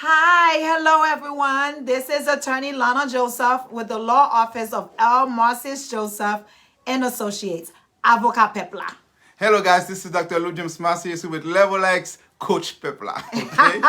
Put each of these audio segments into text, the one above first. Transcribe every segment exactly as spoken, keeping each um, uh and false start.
Hi, hello everyone. This is Attorney Lana Joseph with the Law Office of L. Marcius Joseph and Associates, Avoka Pèp la. Hello guys, this is Doctor Lou James Marcius with Level X, Coach Pèp la. Okay?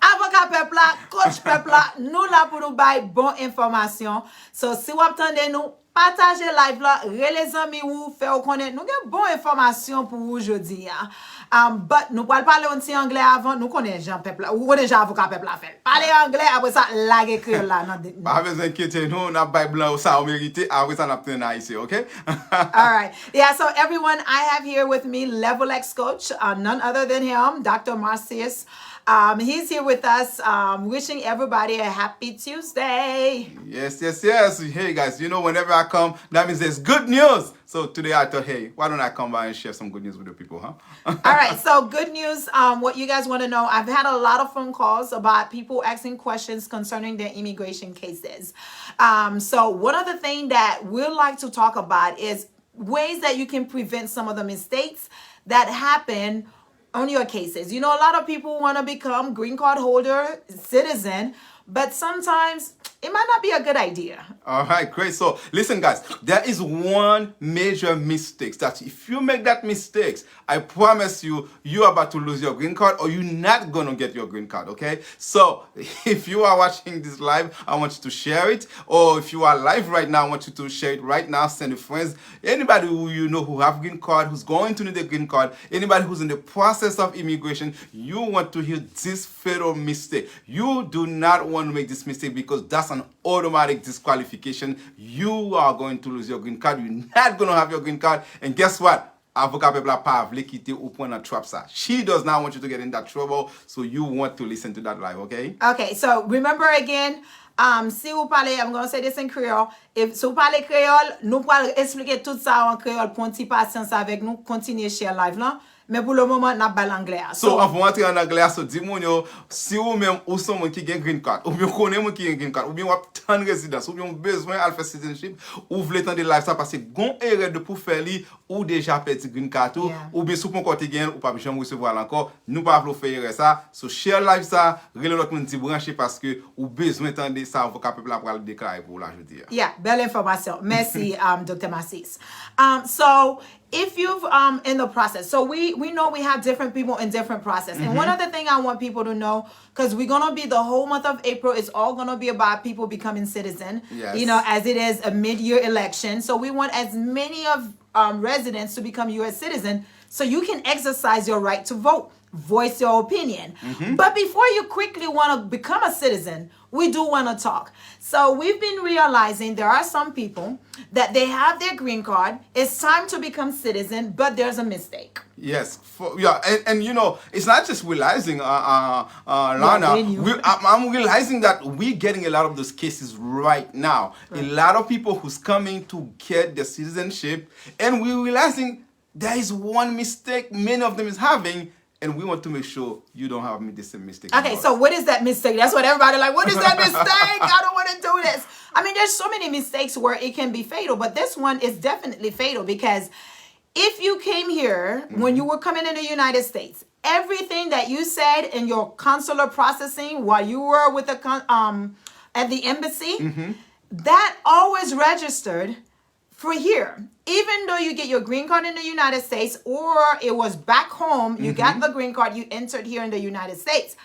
Avoka Pèp la, Coach Pèp la, nou la pou nou bay bon enfòmasyon. So, si w ap tande nou, pataje live la, rele zanmi ou, fè yo konnen nou gen bon enfòmasyon pou ou jodi a. Um, but nou pral pale yon ti anglè avan, nou konnen jan pèp la, ou konnen jan avoka pèp la fè. Pale anglè, apre sa, lage kreyòl la nan de. Pa bezwen enkyete nou, n ap bay blan yo sa yo merite, apre sa n ap trennen ayisyen, ok? Alright. Yeah, so everyone, I have here with me Level X Coach, uh, none other than him, Doctor Marcius. Um, he's here with us, um, wishing everybody a happy Tuesday. Yes, yes, yes. Hey guys, you know, whenever I come, that means there's good news. So today I thought, hey, why don't I come by and share some good news with the people, huh? All right, so good news. Um, what you guys want to know, I've had a lot of phone calls about people asking questions concerning their immigration cases. Um, so one of the things that we like to talk about is ways that you can prevent some of the mistakes that happen on your cases. You know, a lot of people want to become green card holder, citizen, but sometimes it might not be a good idea. All right, great. So, listen, guys, there is one major mistake that if you make that mistake, I promise you, you are about to lose your green card or you're not going to get your green card, okay? So, if you are watching this live, I want you to share it. Or if you are live right now, I want you to share it right now, send a friends. Anybody who you know who have green card, who's going to need a green card, anybody who's in the process of immigration, you want to hear this fatal mistake. You do not want to make this mistake because that's an automatic disqualification. You are going to lose your green card. You're not going to have your green card. And guess what? Avoka pèp la pa vle kite ou pran nan trap sa. She does not want you to get in that trouble, so you want to listen to that live, okay? Okay, so remember again, um, si ou pale, I'm gonna say this in Creole. If, si ou pale kreyòl, nou pral eksplike tout sa an kreyòl. Pran ti pasyans avèk nou, kontinye share live lan. Men pou le moman, n ap bay l anglè a. So, anvan w antre an anglè a, so di moun yo, si ou menm ou se yon moun ki gen green card, oubyen ou konnen moun ki gen green card, oubyen w ap tann rezidans, oubyen ou bezwen al fè citizenship, ou vle tande live sa, paske gon erè depi w fè li, ou deja pèdi green card ou, oubyen si w poko te genyen l, ou p ap janm resevwa l ankò. Nou pa vle w fè erè sa. So share live sa, rele lòt moun, di branche paske ou bezwen tande sa avoka pèp la pral deklare pou ou la jodi a. Yeah, bèl enfòmasyon. Mèsi, um, Doktè Marcius. Um, so, if you've um in the process, so we we know we have different people in different process, and one other thing I want people to know, because we're gonna be, the whole month of April is all gonna be about people becoming citizen, you know, as it is a mid-year election. So we want as many of um, residents to become U S citizen, so you can exercise your right to vote, voice your opinion. But before you quickly want to become a citizen, we do want to talk. So we've been realizing there are some people that they have their green card, it's time to become citizen, but there's a mistake. Yes, for, yeah, and, and you know, it's not just realizing, uh, uh, uh, Lana. We, I'm, I'm realizing that we're getting a lot of those cases right now. A lot of people who's coming to get the citizenship, and we're realizing there is one mistake many of them is having, and we want to make sure you don't have the same mistake. Okay, so what is that mistake? That's what everybody like. What is that mistake? I don't want to do this. I mean, there's so many mistakes where it can be fatal, but this one is definitely fatal because if you came here when you were coming in the United States, everything that you said in your consular processing while you were with the con- um at the embassy, that always registered for here. Even though you get your green card in the United States or it was back home, you got the green card, you entered here in the United States.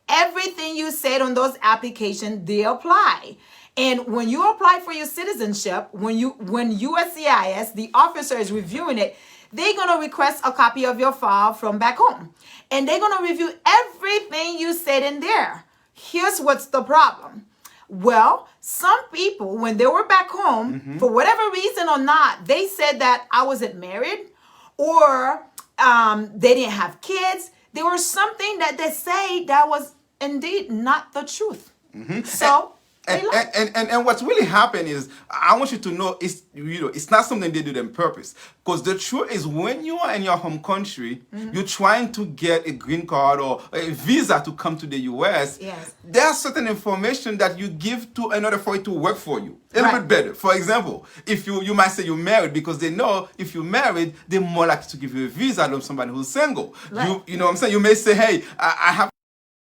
Everything you said on those applications, they apply. And when you apply for your citizenship, when you when U S C I S, the officer is reviewing it, they're gonna request a copy of your file from back home. And they're gonna review everything you said in there. Here's what's the problem. Well, some people, when they were back home, for whatever reason or not, they said that I wasn't married or um, they didn't have kids. There was something that they say that was indeed not the truth. So, and, and, and, and what's really happened is, I want you to know it's, you know, it's not something they do on purpose. Because the truth is, when you are in your home country, you're trying to get a green card or a visa to come to the U S. There are certain information that you give to in order for it to work for you a little bit better. For example, if you, you might say you're married because they know if you're married, they're more likely to give you a visa than somebody who's single. You, you know what I'm saying? You may say, hey, I, I have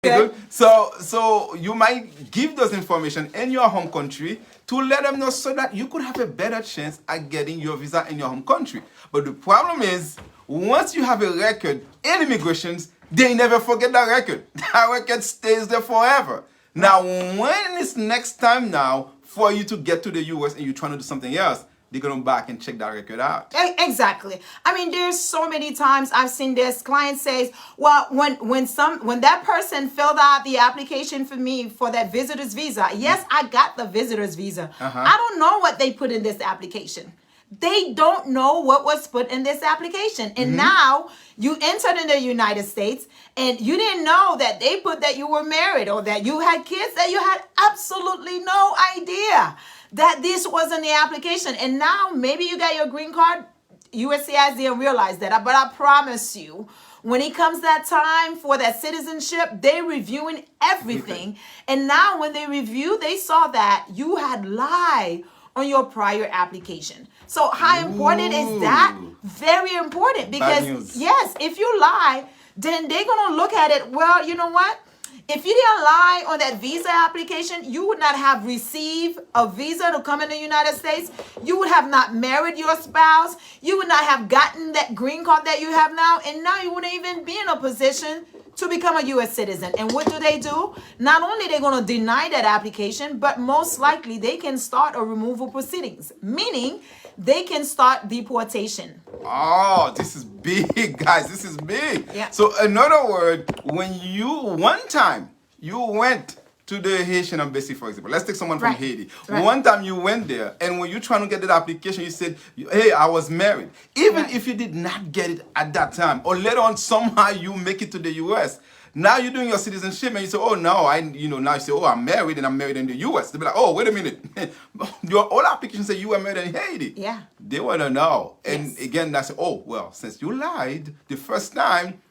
Okay, good. So, so you might give those information in your home country to let them know so that you could have a better chance at getting your visa in your home country. But the problem is, once you have a record in immigrations, they never forget that record. That record stays there forever. Now, when it's next time now for you to get to the U S and you're trying to do something else, they're gonna back and check that record out. E- Exactly. I mean, there's so many times I've seen this. Client says, "Well, when when some when that person filled out the application for me for that visitor's visa, yes, I got the visitor's visa. Uh-huh. I don't know what they put in this application. They don't know what was put in this application. And now you entered in the United States and you didn't know that they put that you were married or that you had kids, that you had absolutely no idea that this was in the application. And now maybe you got your green card, U S C I S didn't realize that. But I promise you, when it comes that time for that citizenship, they reviewing everything. And now when they review, they saw that you had lied on your prior application. So how important is that? Ooh. Very important. Because News. Yes, if you lie, then they're gonna look at it. Well, you know what? If you didn't lie on that visa application, you would not have received a visa to come in the United States. You would have not married your spouse. You would not have gotten that green card that you have now. And now you wouldn't even be in a position to become a U S citizen. And what do they do? Not only they're going to deny that application, but most likely they can start a removal proceedings, meaning they can start deportation. Oh, this is big, guys. This is big. Yeah. So, in other words, when you, one time, you went to the Haitian embassy, for example. Let's take someone from Right. Haiti. Right. One time you went there, and when you're trying to get that application, you said, "Hey, I was married." Even Right. if you did not get it at that time, or later on, somehow you make it to the U S. Now you're doing your citizenship and you say, "Oh, no, I, you know," now you say, "Oh, I'm married and I'm married in the U S." They'll be like, "Oh, wait a minute." Your old application said you were married in Haiti. Yeah. They want to know. And Yes. Again, that's, "Oh, well, since you lied the first time,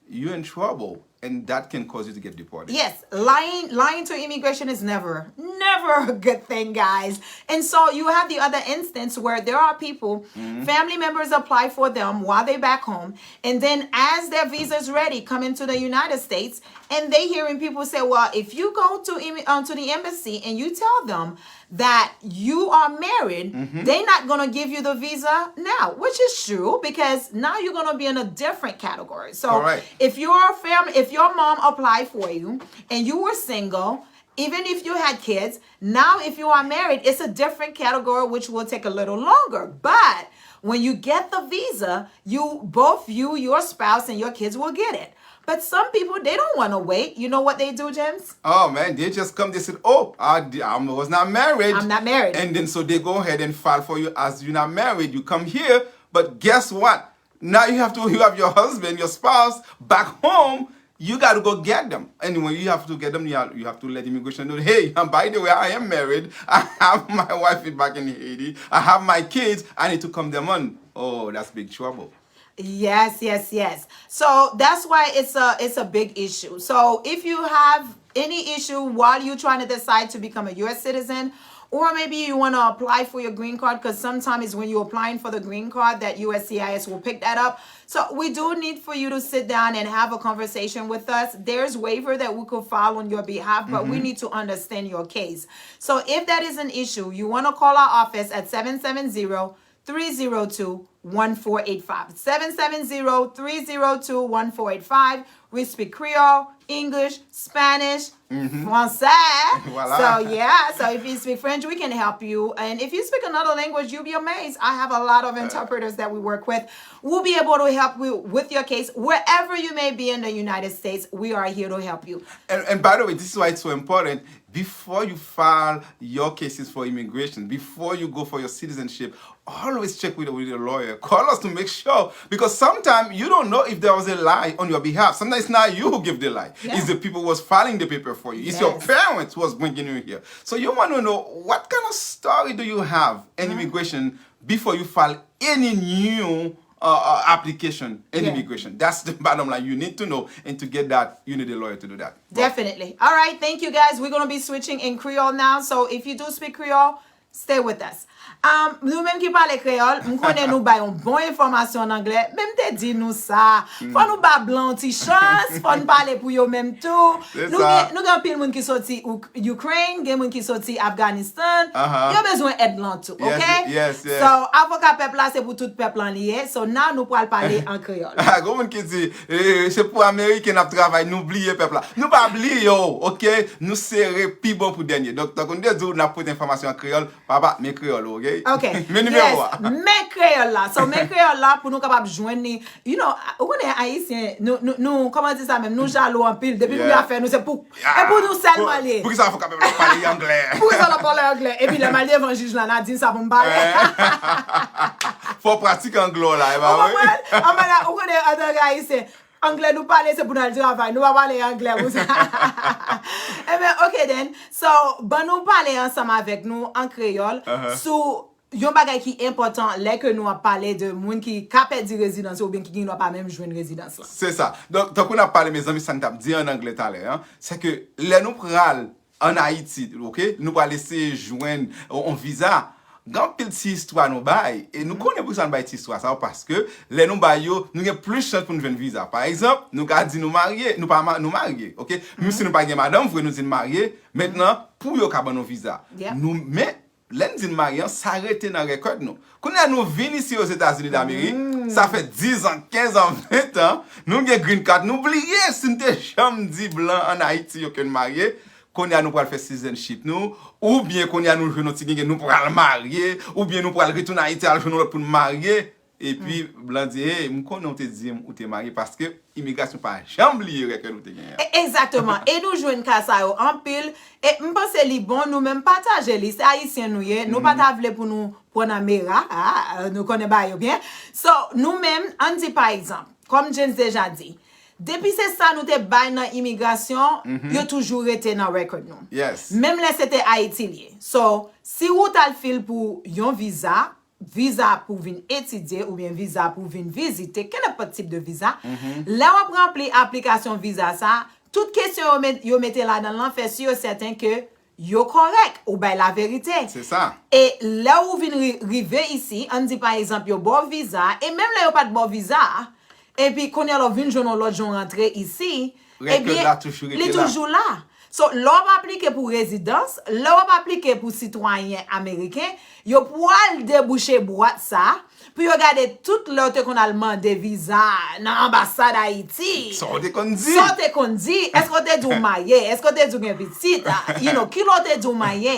you're in trouble." And that can cause you to get deported. Yes, lying lying to immigration is never, never a good thing, guys. And so you have the other instance where there are people, family members apply for them while they back home, and then as their visa is ready, come into the United States, and they hearing people say, "Well, if you go to immi- um, to the embassy and you tell them that you are married, they're not gonna give you the visa now," which is true because now you're gonna be in a different category. So Correct. If your family, if your mom applied for you and you were single, even if you had kids, now if you are married, it's a different category which will take a little longer. But when you get the visa, you both you, your spouse, and your kids will get it. But some people, they don't want to wait. You know what they do, James? Oh man, they just come, they said, "Oh, I, di- I was not married." I'm not married. And then so they go ahead and file for you as you're not married. You come here, but guess what? Now you have to, you have your husband, your spouse back home. You got to go get them. And when you have to get them, you have, you have to let immigration know, "Hey, by the way, I am married. I have my wife back in Haiti. I have my kids. I need to come them on." Oh, that's big trouble. Yes, yes, yes. So that's why it's a it's a big issue. So if you have any issue while you're trying to decide to become a U S citizen, or maybe you want to apply for your green card, because sometimes it's when you're applying for the green card that U S C I S will pick that up. So we do need for you to sit down and have a conversation with us. There's waiver that we could file on your behalf, but we need to understand your case. So if that is an issue, you want to call our office at seven seven zero, three zero two, one four eight five. Seven seven zero, three zero two, one four eight five. We speak Creole, English, Spanish, Francais. Voilà. So yeah, so if you speak French, we can help you. And if you speak another language, you'll be amazed. I have a lot of interpreters that we work with. We'll be able to help you with your case wherever you may be in the United States. We are here to help you. And, and by the way, this is why it's so important. Before you file your cases for immigration, before you go for your citizenship, always check with, with your lawyer. Call us to make sure, because sometimes you don't know if there was a lie on your behalf. Sometimes it's not you who give the lie. Yeah. It's the people who was filing the paper for you. It's your Yes. parents who was bringing you here. So you want to know what kind of story do you have in immigration before you file any new uh, uh, application in Yeah. immigration. That's the bottom line. You need to know, and to get that, you need a lawyer to do that. Definitely. All right, thank you guys. We're going to be switching in Creole now. So if you do speak Creole, Stay with us. Um, nou menm ki pale kreyòl, m konnen nou bay yon bon enfòmasyon an anglè, men m te di nou sa. Fò nou ba blan yon ti chans, fò nou pale pou yo menm tou. Nou gen, nou gen anpil moun ki soti Ukraine, gen moun ki soti Afghanistan. Yo bezwen èd lan tou, ok? So, avoka pèp la, se pou tout pèp lan li ye. So, now nou pral pale an kreyòl. Gon moun ki di, eh, se pou Ameriken n ap travay, nou bliye pèp la. Nou pa bliye yo, ok? Nou sere pi bon pou dènye. Donk, tankou nou te di w, n ap pote enfòmasyon an kreyòl. Papa, men kreyòl ou, ok? Ok. Men nimewo a. Yes, men kreyòl la. So, men kreyòl la pou nou kapab jwenn li. You know, ou konnen Ayisyen, nou, nou, nou, kòman di sa menm, nou jalou anpil. Depi nou gen afè nou, se pou, e pou nou sèlman li ye. Poukisa fòk ap pale anglè? Poukisa l ap pale anglè? Epi lè m al devan jij la, n a di m sa pou m pale. Fò w pratike anglè w la, e pa vre? Ou konprann? Anmwey, ou konnen, antanke Ayisyen, anglè nou pale, se pou n al travay. Nou pa pale anglè konsa. Ebyen, ok then. So, ban nou pale ansanm avèk nou an kreyòl sou yon bagay ki enpòtan lè ke nou ap pale de moun ki ka pèdi rezidans yo oubyen ki gen dwa pa menm jwenn rezidans lan. Se sa. Donk, tankou n ap pale, mezanmi, sa n t ap di an anglè talè a, se ke lè nou pral ann Ayiti, ok, nou pral eseye jwenn yon viza, gen anpil ti istwa nou bay, e nou konnen poukisa nou bay ti istwa sa yo, paske lè nou bay yo, nou gen plis chans pou nou jwenn viza. Pa egzanp, nou ka di nou marye, nou pa ma-, nou marye, ok? Menm si nou pa gen madanm vre, nou di n marye, mentnan, pou yo ka ban nou viza. Nou, men, lè n di n marye an, sa rete nan rèkòd nou. Kounye a nou vin isi Ozetazini Damerik, sa fè diz an, kenz an, ven an, nou gen green card, nou bliye si n te janm di blan ann Ayiti yo ke n marye. Kounye a nou pral fè citizenship nou, oubyen kounye a nou jwenn yon ti gengen, nou pral marye, oubyen nou pral retounen Ayiti al jwenn yon lòt pou n marye. Epi blan di, hey, m konnen w te di m ou te marye, paske imigrasyon pa janm bliye rèkèd ou te genyen an. Egzakteman. E nou jwenn ka sa yo anpil. E m panse li bon nou menm pataje li. Se Ayisyen nou ye. Nou pa ta vle pou nou pran nan mera. A, nou konnen bagay yo byen. So, nou menm, ann di pa egzanp, kòm James deja di, depi se sa nou te bay nan imigrasyon, yo toujou rete nan rèkòd nou. Menm lè se te Ayiti l ye. So, si ou t al fil pou yon viza, viza pou vin etidye oubyen viza pou vin vizite, kenenpòt tip de viza, lè w ap ranpli aplikasyon viza sa, tout kesyon yo met, yo mete ladan l lan, fè si e sèten ke yo kòrèk, ou bay laverite. Se sa. E lè ou vin ri-, rive isi, ann di pa egzanp yo ba w viza, e menm lè yo pa t ba w viza a, epi kounye a la w vin jwenn yon lòt jan w rantre isi, ebyen, li toujou la. So, lè w ap aplike pou rezidans, lè w ap aplike pou sitwayen ameriken, yo pral debouche bwat sa pou yo gade tout lè w te konn al mande viza nan anbasad Ayiti. Sa w te konn di? Sa w te konn di? Èske w te di w marye? Èske w te di w gen pitit? You know, kilè w te di w marye?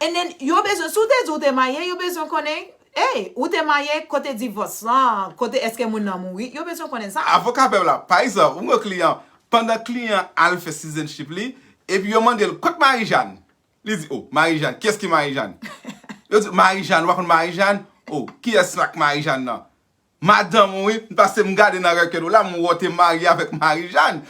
And then, yo bezwen, si w te di w te marye, yo bezwen konnen, hey, ou te marye, kote divòs lan, kote èske moun nan mouri, yo bezwen konnen sa. Avoka pèp la, pa egzanp, ou gen kliyan, pandan kliyan an al fè citizenship li, epi yo mande l, kot Marijàn? Li di, oh, Marijàn, kiyès ki Marijàn? Yo di, Marijàn, ou pa konn Marijàn? Oh, kiyès ak Marijàn nan? Madanm ou, wi, paske m gade nan rèkèd ou la, m wè w te marye avèk Marijàn.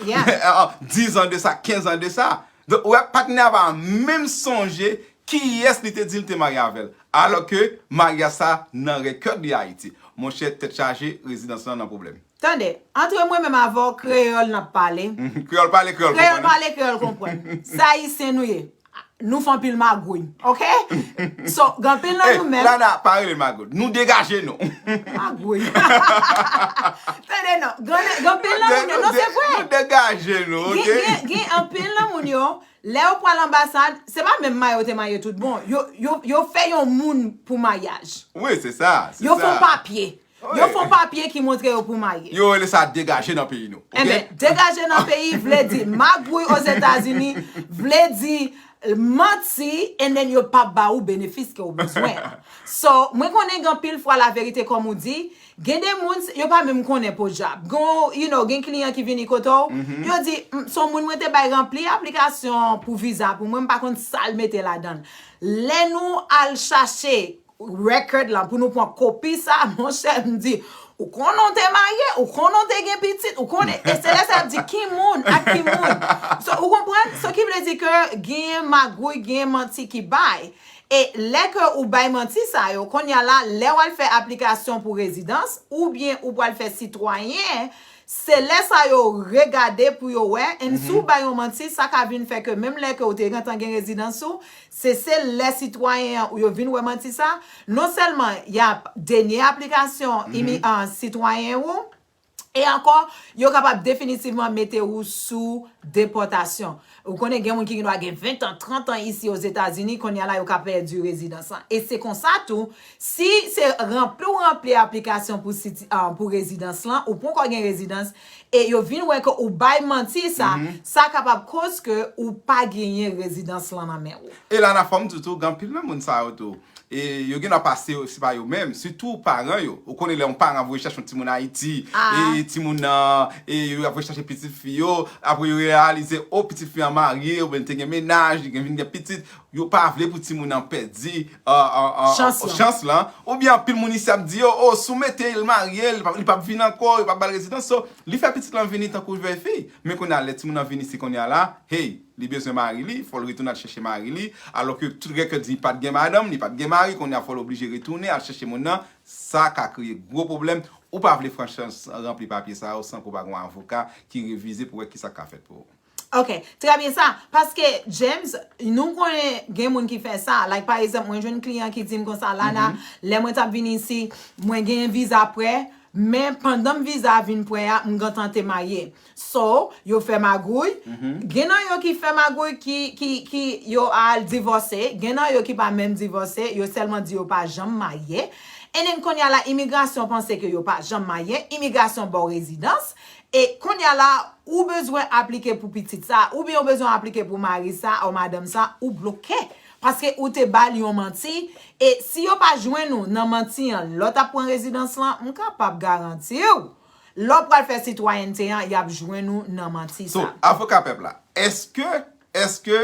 Diz an de sa, kenz an de sa. Donk, ou wè, patnè a pa menm sonje kiyès li te di l te marye avè l. Alòske, maryaj sa nan rèkèd li Ayiti. Monchè, tèt chaje, rezidans lan nan pwoblèm. Tande, antre mwen menm avè w, kreyòl n ap pale. Kreyòl pale, kreyòl konprann. Kreyòl pale, kreyòl konprann. Se Ayisyen nou ye. Nou fè anpil magouy, ok? So, gen anpil nan nou menm. Lana, pa rele magouy. Nou degaje nou. Magouy. Tande non, gen anpil nan moun yo, non, se vre. Nou degaje nou, ok? Gen, gen, gen anpil nan moun yo, lè yo pral anbasad, se pa menm mayo yo te maye tout bon. Yo, yo, yo fè yon moun pou maryaj. Wi, se sa, se sa. Yo fè yon papye. Yo fè yon papye ki montre yo pou marye. Yo rele sa degaje nan peyi nou. Enben, degaje nan peyi vle di magouy Ozetazini, vle di manti, and then yo p ap ba ou benefis ke ou bezwen an. So, mwen konnen gen anpil fwa laverite, kòm ou di, gen de moun, yo pa menm konnen podyab. Gen, you know, gen kliyan ki vini kote w, yo di, "M, se yon moun mwen te bay ranpli aplikasyon pou viza pou mwen, m pa konn sa l mete ladan l." Lè nou al chache record lan pou nou pran kopi sa, monchè, m di, ou konnen w te marye, ou konnen w te gen pitit, ou konnen, e se lè sa y ap di ki moun ak ki moun. So, ou konprann? So, ki vle di ke gen magouy, gen manti ki bay. E lè ke ou bay manti sa yo, kounye a la, lè w al fè aplikasyon pou rezidans, oubyen ou pral fè sitwayen, Se lè sa yo regade pou yo wè, and si w bay yon manti, sa ka vin fè ke menm lè ke w te gentan gen rezidans ou, se, se lè sitwayen an ou yo vin wè manti sa, non sèlman y ap denye aplikasyon imi- ah, sitwayen ou, e ankò, yo kapab definitivman mete ou sou depòtasyon. Ou konnen gen moun ki gen dwa gen ven tan, trant an isi Ozetazini, kounye a la yo ka pèdi rezidans lan. E se konsa tou, si se ranpli w ranpli aplikasyon pou siti- ah, pou rezidans lan, ou poko gen rezidans, e yo vin wè ke ou bay manti sa, sa kapab koz ke ou pa genyen rezidans lan nan men ou. E la nan fòm tou, tou, gen anpil nan moun sa yo tou. E yo gen dwa pase, se pa yo menm, sitou paran yo. Ou konnen lè yon paran voye chache yon timoun Ayiti, e timoun nan, e yo ap voye chache pitit fi yo, apre yo reyalize, o, pitit fi an marye, oubyen te gen mennaj, li gen vin gen pitit, yo pa vle pou timoun nan pèdi, ah, ah, ah, chans lan. Chans lan. Oubyen anpil moun isi ap di yo, o, si w mete l marye, li p ap, li p ap vin ankò, yo p ap ba l rezidans. So, li fè pitit lan vini tankou bèlfi. Men kounye a, lè timoun nan vini isi kounye a la, hey, li bezwen mari li, fò l retounen al chèche mari li, alò ke tout rèkèd di li pa t gen madanm, li pa t gen mari, kounye a fò l oblije retounen al chèche moun nan, sa ka kreye gwo pwoblèm. Ou pa vle franchman ranpli papye sa yo san ke w pa gen yon avoka ki revize pou wè kisa k ka fèt pou ou. Ok, trè byen sa. Paske, James, nou konnen gen moun ki fè sa. Like, pa egzanp, mwen jwenn kliyan ki di m konsa, Lana, lè mwen t ap vin isi, mwen gen viza prè, men pandan m viza a vin prè a, m gentan te marye. So, yo fè magouy. Gen nan yo ki fè magouy, ki, ki, ki yo al divòse. Gen nan yo ki pa menm divòse. Yo sèlman di yo pa janm marye. And then, kounye a la, imigrasyon panse ke yo pa janm marye. Imigrasyon ba w rezidans. E kounye a la, ou bezwen aplike pou pitit sa, oubyen ou bezwen aplike pou mari sa, ou madanm sa, ou bloke. Paske ou te ba l yon manti. E si yo pa jwenn ou nan manti an, lè w t ap pran rezidans lan, m kapab garanti w, lè w pral fè sitwayènte an, y ap jwenn ou nan manti sa. So, avoka pèp la, èske, èske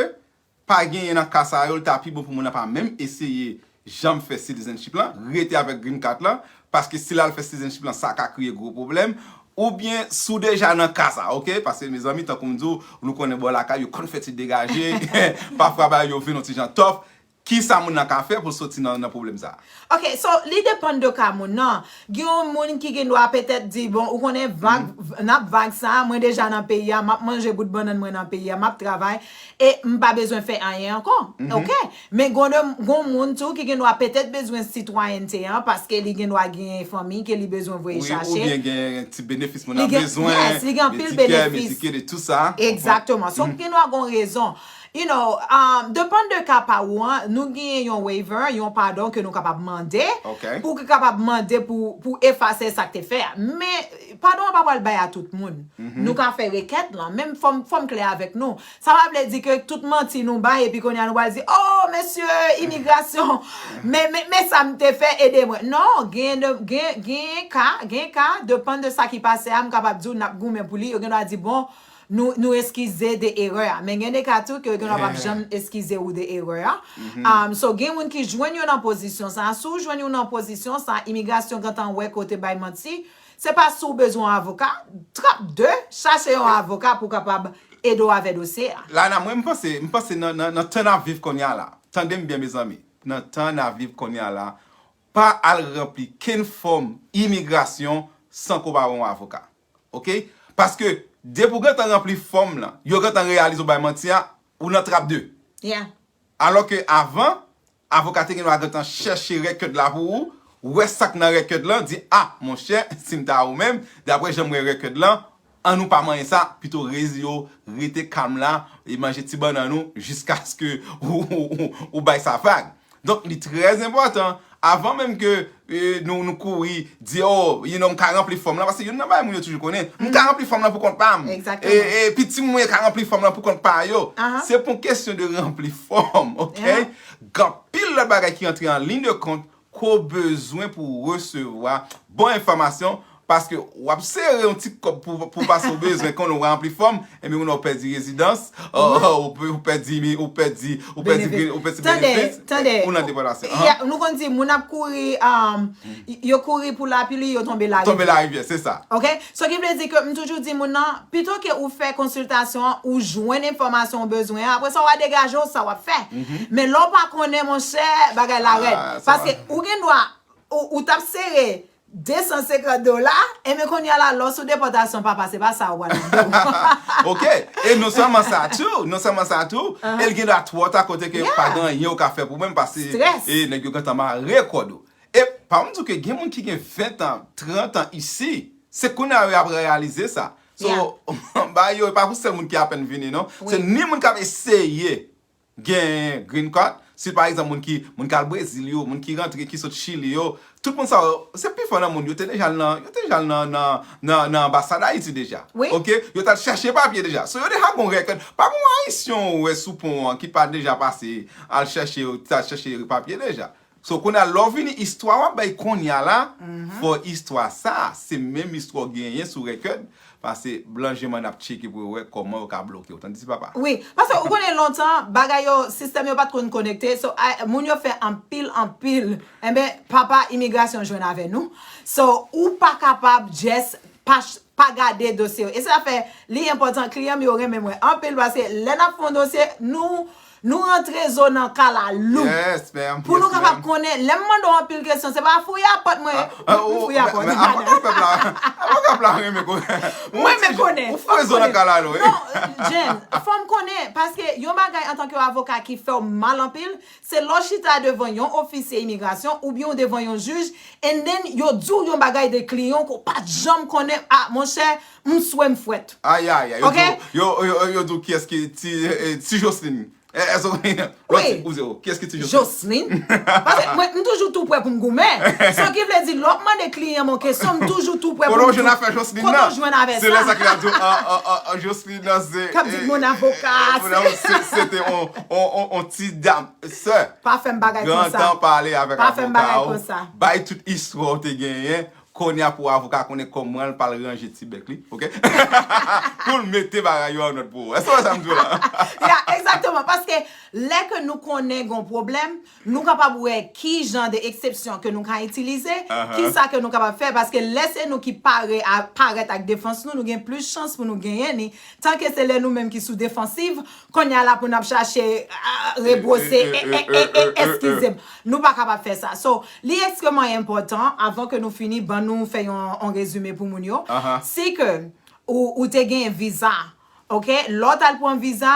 pa genyen nan ka sa yo, l ta pi bon pou moun nan pa menm eseye janm fè citizenship lan, rete avèk green card lan, paske si l al fè citizenship lan, sa ka kreye gwo pwoblèm, oubyen si w deja nan ka sa, ok? Paske, mezanmi, tankou m di w, nou konnen bò lakay, yo konn fè ti degaje, pafwa bagay yo vin yon ti jan tòf, kisa moun nan ka fè pou l soti nan, nan pwoblèm sa a? Ok, so, li depann de ka moun nan. Gen yon moun ki gen dwa petèt di, bon, ou konnen vag, n ap vag sa, mwen deja nan peyi a, m ap manje bout bannann mwen nan peyi a, m ap travay, e m pa bezwen fè anyen ankò. Ok? Men gon de, gon moun tou ki gen dwa petèt bezwen sitwayènte an, paske li gen dwa gen fanmi ke li bezwen voye chache. Wi, oubyen gen ti benefis moun nan bezwen, yes, li gen anpil benefis. Medicare, Medicaid e tou sa. Egzakteman. So, gen dwa gon rezon. You know, um, depann de ka pa ou an, nou genyen yon waiver, yon padon ke nou kapab mande, pou ki kapab mande pou, pou efase sa k te fè a. Men, padon an pa pral bay a tout moun. Nou ka fè rekèt lan, men fò m, fò m klè avèk nou. Sa pa vle di ke tout manti nou bay, epi kounye a nou pral di, oh, mesye, imigrasyon, men, men, men sa m te fè, ede mwen. Non, gen, gen, gen ka, gen ka, depann de sa ki pase a, m kapab di w, n ap goumen pou li, yo gen dwa di, bon, nou, nou eskize de erè a. Men gen de ka tou ke yo gen dwa p ap janm eskize ou de erè a. Um, so, gen moun ki jwenn yo nan pozisyon sa. Si w jwenn yo nan pozisyon sa, imigrasyon gentan wè ke w te bay manti, se pa si w bezwen yon avoka, trap de, chache yon avoka pou kapab ede w avè dosye a. Lana, mwen, m panse, m panse nan, nan, nan tan n ap viv kounye a la. Tande m byen, mezanmi. Nan tan n ap viv kounye a la, pa al ranpli kenn fòm imigrasyon san ke w pa wè yon avoka. Ok? Paske, depi w gentan ranpli fòm lan, yo gentan reyalize w bay manti a, ou nan trap de. Yeah. Alò ke avan, avoka te gen dwa gentan chèche rèkèd la pou ou, wè sa k nan rèkèd lan, di, ah, monchè, si m ta ou menm, daprè jan m wè rèkèd lan, an nou pa manyen sa, pito reziye w, rete kalm la, e manje ti bannann ou, jiskaske ou, ou, ou, ou bay sa vag. Donk, li trè enpòtan, avan menm ke, e, nou, nou kouri, di, oh, you know, m ka ranpli fòm lan, paske youn nan bagay moun yo toujou konnen, m ka ranpli fòm lan pou kont pa m. Egzakteman. E, e, pitit mwen ka ranpli fòm lan pou kont pa yo. Se pa yon kesyon de ranpli fòm, ok? Gen anpil lòt bagay ki antre an liy de kont ke w bezwen pou w resevwa bon enfòmasyon, paske w ap sere yon ti kòb pou, pou pase w bezwen, konnen w ranpli fòm, epi kounye a w pèdi rezidans, ou, ou, ou pèdi, ou pèdi, ou pèdi, ou pèdi benefis, ou nan depòtasyon. Ya, nou konn di, moun ap kouri, um, y-, yo kouri pou lapli, yo tonbe larivyè. Tonbe larivyè, se sa. Ok? So ki vle di ke m toujou di moun nan, pito ke ou fè konsiltasyon an, ou jwenn enfòmasyon ou bezwen an, apre sa w a degaje w sa w ap fè. Men lè w pa konnen, monchè, bagay la rèd. Paske ou gen dwa, ou, ou t ap sere de san senkant dola, enben kounye a la, lè w sou depòtasyon, papa, se pa sa ou pral mande w. Ok. E non sèlman sa tou, non sèlman sa tou, e l gen dwa twò ta kote ke pa gen anyen ou ka fè pou mwen pase Stress. E nèg yo gentan mare kòd ou. E pa m di w ke gen moun ki gen ven an, trant an isi, se kounye a yo ap reyalize sa. So, ba yo, e pa pou sèl moun ki apèn vini, non. Se ni moun k ap eseye genyen green card, si pa egzanp moun ki moun k al Brezil yo, moun ki rantre, ki sot Chili yo, tout moun sa yo, se pifò nan moun yo te deja nan, yo te deja nan nan nan, nan anbasad Ayiti deja. Wi. Ok, yo t al chèche papye deja. So yo deja gon rèkòd. Pa gon Ayisyen ou wè sou pon an ki pa deja pase al chèche, t al chèche papye deja. So kounye a lè w vini istwa w ap bay kounye a la, fò istwa sa, se menm istwa w genyen sou rèkòd, pase blan jemann ap tcheke pou yo wè kòman yo ka bloke w. Tande ti papa. Wi, paske ou konnen lontan, bagay yo, sistèm yo pa t konn konekte. So, a, moun yo fè anpil, anpil. Enben, papa imigrasyon jwenn avè nou. So, ou pa kapab just pa, pa gade dosye yo. E sa fè, li enpòtan, kliyan m yo renmen mwen anpil, paske lè n ap fè yon dosye, nou, nou rantre zo nan kalalou. Yes, ma'am. Pou nou Yes, kapab ma'am. Konnen, lè m mande w anpil kesyon, se pa fouye apòt mwen, Ah, m fouye apòt. Avoka pèp la, avoka pèp la renmen konnen. Mwen renmen konnen. Ou fouye zo nan kalalou, wi. Non, Jen, fò m konnen, paske yon bagay antanke avoka ki fè w mal anpil, se lè w chita devan yon ofisye imigrasyon oubyen w devan yon jij, and then yo di w yon bagay de kliyan ke w pa t janm konnen, ah, monchè, m swe m fwèt. Ay, ay, ay. Yo Ok? Di w, yo, yo, yo di w kiyès ki ti, eh, ti Jocelyn. Eh, eh, so, lòt ti, ou zero. Kiyès ki ti Jocelyn? Jocelyn. Paske mwen, m toujou tou prè pou m goumen. Sa ki vle di, lè w ap mande kliyan m yon kesyon, m toujou tou prè pou Kote m w jwenn tou- afè Jocelyn Kote nan? w jwenn avè Se lè sa? Sa ki la di w, ah, ah, ah, ah, Jocelyn nan se, K ap di eh, moun avoka, eh, moun avoka, se, se te on, on, on, on ti dam, sè. Pa fè m bagay Gran konsa. tan pale avèk Pa fè m bagay avoka w, konsa. Bay tout istwa w te genyen, kounye a pou avoka konnen kòman l pral ranje ti bèk li, ok? Pou l mete bagay yo an nòt pou ou. Èske w wè sa m di w la? Ya, egzakteman. Paske lè ke nou konnen gon pwoblèm, nou kapab wè ki jan de eksepsyon ke nou ka itilize, Aha. Ki sa ke nou kapab fè. Paske lè se nou ki pare a parèt ak defans nou, nou gen plis chans pou nou genyen ni. Tanke se lè nou menm ki sou defansiv, kounye a la pou n ap chache, ah, rebwose, Eh, eh, eh, eh, eh, eh, eh, eh, eh, eskize m. Nou pa kapab fè sa. So, li ekstreman enpòtan, avan ke nou fini, ban nou fè yon, yon rezime pou moun yo. Aha. Si ke ou, ou te gen viza, ok? Lè w t al pran viza,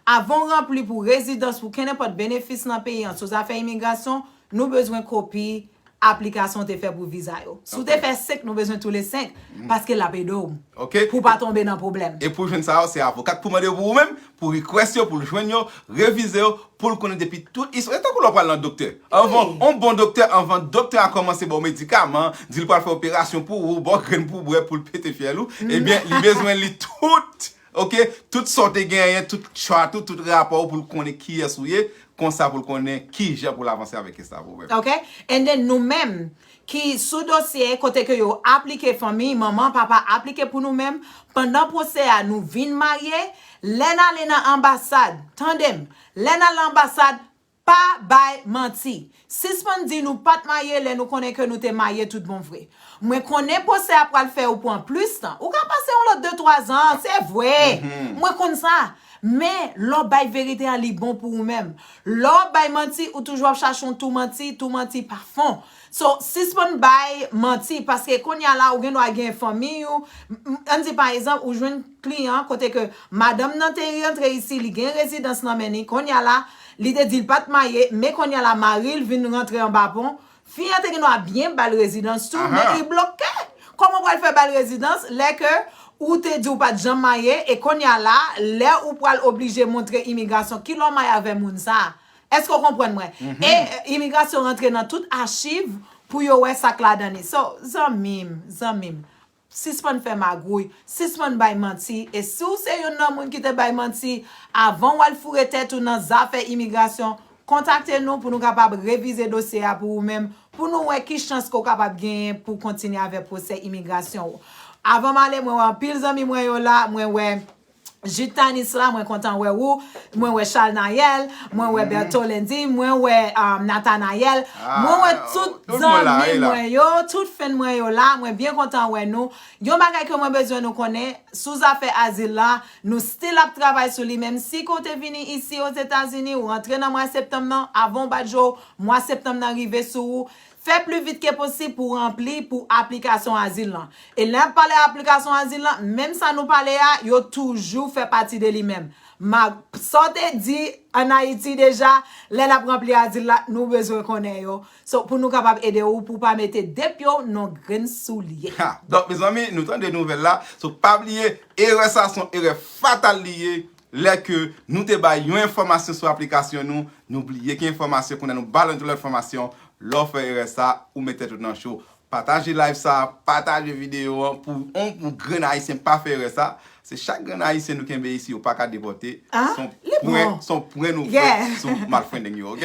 avan w ranpli pou rezidans, pou kenenpòt benefis nan peyi an, sou zafè imigrasyon, nou bezwen kopi aplikasyon w te fè pou viza yo. Si w te Ok. Fè senk, nou bezwen tou le senk, paske l ap ede w Ok. Pou w pa tonbe nan pwoblèm. E pou jwenn sa yo, se avoka k pou mande yo pou ou menm, pou request yo, pou l jwenn yo, revize yo, pou l konnen depi tout istwa. E tankou lè w pral nan doktè. Anvan, Wi. On bon doktè, anvan doktè a kòmanse ba w medikaman, di l pral fè operasyon pou ou, ba w grenn pou w bwè, pou l pete fyèl ou, ebyen, li bezwen li tout, ok, tout sa w te genyen, tout chart ou, tout rapò w pou l konnen kiyès ou ye, konsa pou l konnen kijan pou l avanse avèk kes la pou ou menm. Ok? And then nou menm ki sou dosye kote ke yo aplike fanmi, manman, papa aplike pou nou menm, pandan pwosè a nou vin marye, lè n ale nan anbasad, tande m, lè n al nan anbasad, pa bay manti. Sispann di nou pa t marye lè nou konnen ke nou te marye tout bon vre. Mwen konnen pwosè a pral fè ou pran plis tan. Ou ka pase yon lòt de twa zan, se vre. Mwen konn sa. Men, lè w bay verite a, li bon pou ou menm. Lè w bay manti, ou toujou ap chache yon tou manti, tou manti pa fon. So, sispann bay manti, paske kounye a la, ou gen dwa gen fanmi ou, m- m- ann di pa egzanp, ou jwenn kliyan kote ke madanm nan te rantre isi, li gen rezidans nan men li, kounye a la, li te di l pa t marye, men kounye a la, mari l vin rantre anba pon, fi an te gen dwa byen ba l rezidans tou, men Aha. Li bloke. Kòman w pral fè ba l rezidans lè ke ou te di w pa t janm marye e kounye a la, lè ou pral oblije montre imigrasyon kilè w marye avè moun sa a? Èske w konprann mwen? E e, imigrasyon rantre nan tout achiv pou yo wè sa k ladan li. So, zanmi m, zanmi m, sispann fè magouy, sispann bay manti. E si w se youn nan moun ki te bay manti, avan w al foure tèt ou nan zafè imigrasyon, kontakte nou pou nou kapab revize dosye a pou ou menm, pou nou wè ki chans ke w kapab genyen pou w kontinye avèk pwosè imigrasyon ou. Avan m ale, mwen wè anpil zanmi mwen yo la, mwen wè Jitanis la, mwen kontan wè ou, mwen wè Chalnayèl, mwen wè Bertolendi, mwen wè um, Natanayèl, mwen wè tout zanmi mwen yo, tout fèn mwen yo la, mwen byen kontan wè nou. Yon bagay ke mwen bezwen nou konnen, sou zafè azil la, nou still ap travay sou li, menm si ke w te vini isi Ozetazini, ou rantre nan mwa septanm nan, avan w bat je w, mwa septanm nan rive sou ou, Fè pli vit ke posib pou ranpli pou aplikasyon azil lan. E lè n ap pale aplikasyon azil lan, menm sa nou pale a, yo toujou fè pati de li menm. Ma, sa w te di ann Ayiti deja, lè n ap ranpli azil la, nou bezwen konnen yo. So, pou nou kapab ede w, pou w pa mete de pye w nan grenn soulye. Ha! Donk, mezanmi, nou tande nouvèl la. So, pa bliye, erè sa se yon erè fatal li ye. Lè ke nou te bay yon enfòmasyon sou aplikasyon nou, nou bliye ki enfòmasyon, kounye a nou ba l yon lòt enfòmasyon. Lè w fè erè sa, ou met tèt ou nan cho. Pataje live sa, pataje videyo an pou yon, pou grenn Ayisyen pa fè erè sa. Se chak grenn Ayisyen nou kenbe isi, yo pa ka depòte. Ah, se yon li pwen, bon. Se yon pwen nou pran, yeah, sou malfrending yo, ok?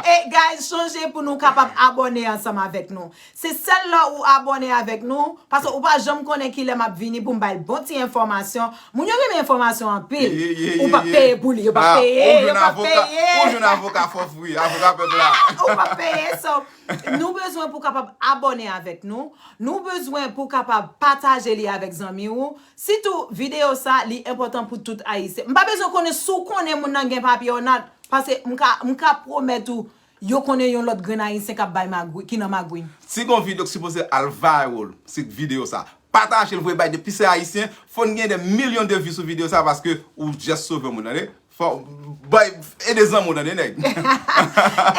E guys, chonje pou nou kapab abòne ansanm avèk nou. Se sèl lè ou abòne avèk nou, paske ou pa janm konnen kilè m ap vini pou m bay bon ti enfòmasyon. Moun yo renmen enfòmasyon anpil. Ye, ye, ye, ye, ye. Ou p ap peye pou li, yo p ap peye, yo p ap peye. Ah, ou jwenn avoka, ou jwenn avoka fò fri, avoka pèp la. Ou p ap peye, so, nou bezwen pou kapab abòne avèk nou. Nou bezwen pou kapab pataje li avèk zanmi ou. Sitou, videyo sa, li enpòtan pou tout Ayisyen. M pa bezwen konnen si w konnen moun nan gen papye or not, paske m ka, m ka pwomèt ou, yo konnen yon lòt grenn Ayisyen k ap bay magouy, ki nan magouy. Si gon videyo k sipoze al viral, se videyo sa. Pataje l, voye bay depi se Ayisyen, fò n gen de milyon de vi sou videyo sa paske ou just sove moun, tande? Fò, bay, ede zanmi w, tande, nèg?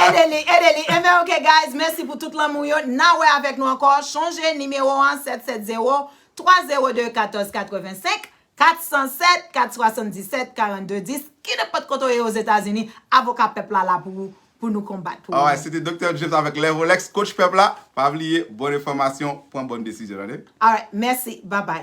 Ede li, ede li. Enben, ok, guys, mèsi pou tout lanmou yo. N a wè avèk nou ankò. Chonje nimewo an, sèt sèt zewo, twa zewo de, katòz katrevensenk, kat san sèt, kat swasanndisèt, karannde dis. Ki nenpòt kote w ye Ozetazini, avoka pèp la la pou ou, pou nou konbat pou ou. Alright, se te Doktè James avèk Levolex, coach pèp la. Pa bliye, bòn enfòmasyon, pran bòn desizyon, tande? Alright, mèsi. Bye bye.